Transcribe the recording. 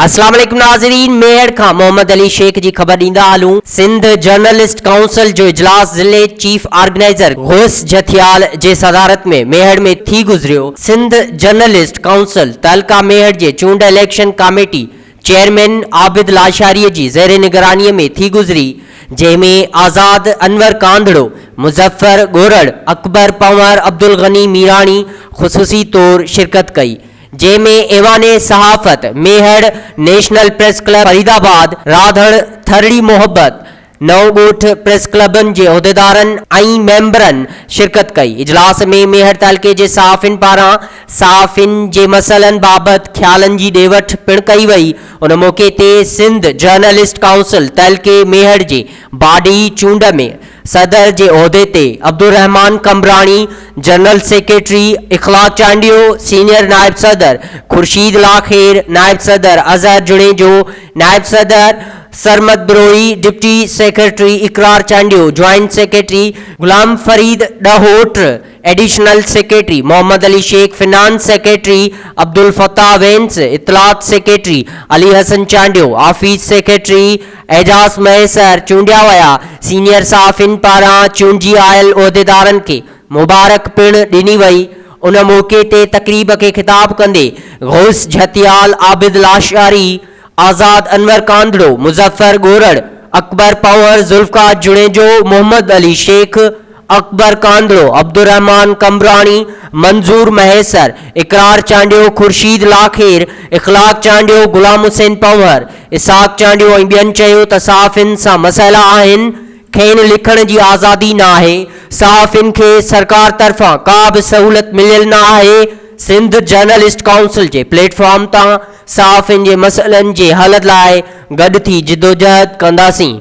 اسلام عليڪم ناظرين ميهڙ کان محمد علي شيخ جي خبر ڏيندا هلون سنڌ جرنلسٽ ڪائونسل جو اجلاس ضلعي چيف آرگنائيزر غوث جهتيال جي صدارت ۾ ميهڙ ۾ ٿي گذريو سنڌ جرنلسٽ ڪائونسل تعلقه ميهڙ جي چونڊ election committee chairman Abid Lashari جي زير نگراني ۾ ٿي گذري جنهن ۾ آزاد انور ڪانڌڙو، مظفر ڳورڙ، اڪبر پنهور، عبدالغني ميراڻي خصوصي طور شرڪت ڪئي. جنهن ۾ ايوان صحافت Mehar, national press club Faridabad, Radhan, Tharri Mohabbat, نئون ڳوٺ پريس ڪلبن جي عهديدارن ۽ ميمبرن شرڪت ڪئي. اجلاس ۾ ميهڙ تعلقي جي صحافين پاران صحافين جي مسئلن بابت خيالن جي ڏي وٺ پڻ ڪئي وئي. ان موقعي تي سنڌ جرنلسٽ ڪائونسل تعلقي ميهڙ جي باڊي چونڊ ۾ صدر جي عهدي تي Abdulrahman Qambrani, general secretary Akhlaq Chandio, senior نائب صدر خورشيد لاکير، نائب صدر اظهر جوڻيجو، نائب صدر Sarmad Brohi, deputy secretary Iqrar Chandio, joint secretary Ghulam Farid Dahot, additional secretary Muhammad Ali Shaikh, finance secretary Abdulfattah Wains, اطلاعات secretary Ali Hassan Chandio, office secretary Ejaz Mahesar چونڊيا ويا، senior صحافين پاران چونڊجي آيل عهديدارن کي مبارڪ پڻ ڏني وئي، ان موقعي تي تقريب کي خطاب ڪندي غوث جهتيال، عابد لاشاري، آزاد انور ڪانڌڙو، مظفر ڳورڙ، اڪبر پنهور، ذوالفقار جوڻيجو، محمد علي شيخ، اڪبر ڪانڌڙو، عبدالرحمان قمبراڻي، منظور مهيسر، اقرار چانڊيو، خورشيد لاکير، اخلاق چانڊيو، غلام حسين پنهور، اسحاق چانڊيو ۽ ٻين چيو ته صحافين سان مسئلا آهن، کين لکڻ جي آزادي نه آهي، صحافين کي سرڪار طرفان ڪا به سهولت مليل نه آهي، سنڌ جرنلسٽ ڪائونسل جي پليٽ فارم تان صحافين جي مسئلن جي حل لاء گڏ ٿي جدوجهد ڪنداسين.